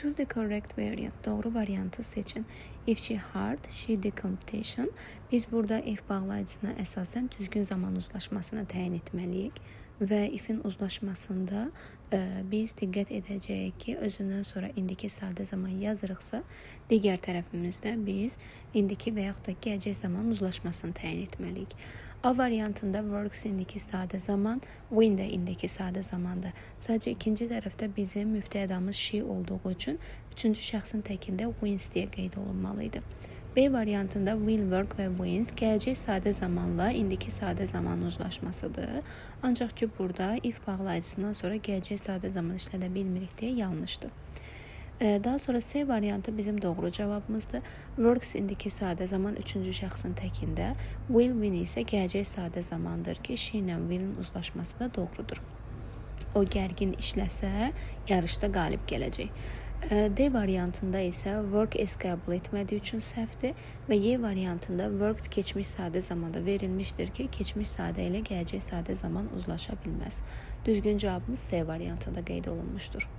Choose the correct variant. Doğru variantı seçin. If she hard, she the competition. Biz burada if bağlayıcısına əsasən düzgün zaman uzlaşmasını təyin etməliyik və ifin uzlaşmasında biz diqqət edəcəyik ki, özündən sonra indiki sadə zaman yazırıqsa, digər tərəfimizdə biz indiki və yaxud da gələcək zaman uzlaşmasını təyin etməliyik. A variantında works indiki sadə zaman, win də indiki sadə zamandır. Sadəcə ikinci tərəfdə bizim mübtədamız she olduğu üçün üçüncü şəxsin təkində wins deyə qeyd olunmalı idi. B variantında will work və wins gələcək sadə zamanla indiki sadə zamanın uzlaşmasıdır. Ancaq ki, burada if bağlayıcısından sonra gələcək sadə zaman işlədə bilmirik deyə yanlışdır. Daha sonra C variantı bizim doğru cavabımızdır. Works indiki sadə zaman üçüncü şəxsin təkində, will win isə gələcək sadə zamandır ki, she ilə will-in uzlaşması da doğrudur. O gərgin işləsə, yarışda qalib gələcək. D variantında isə work s qəbul etmədiyi üçün səhvdir və Y variantında worked keçmiş sadə zamanda verilmişdir ki, keçmiş sadə ilə gələcək sadə zaman uzlaşa bilməz. Düzgün cavabımız C variantında qeyd olunmuşdur.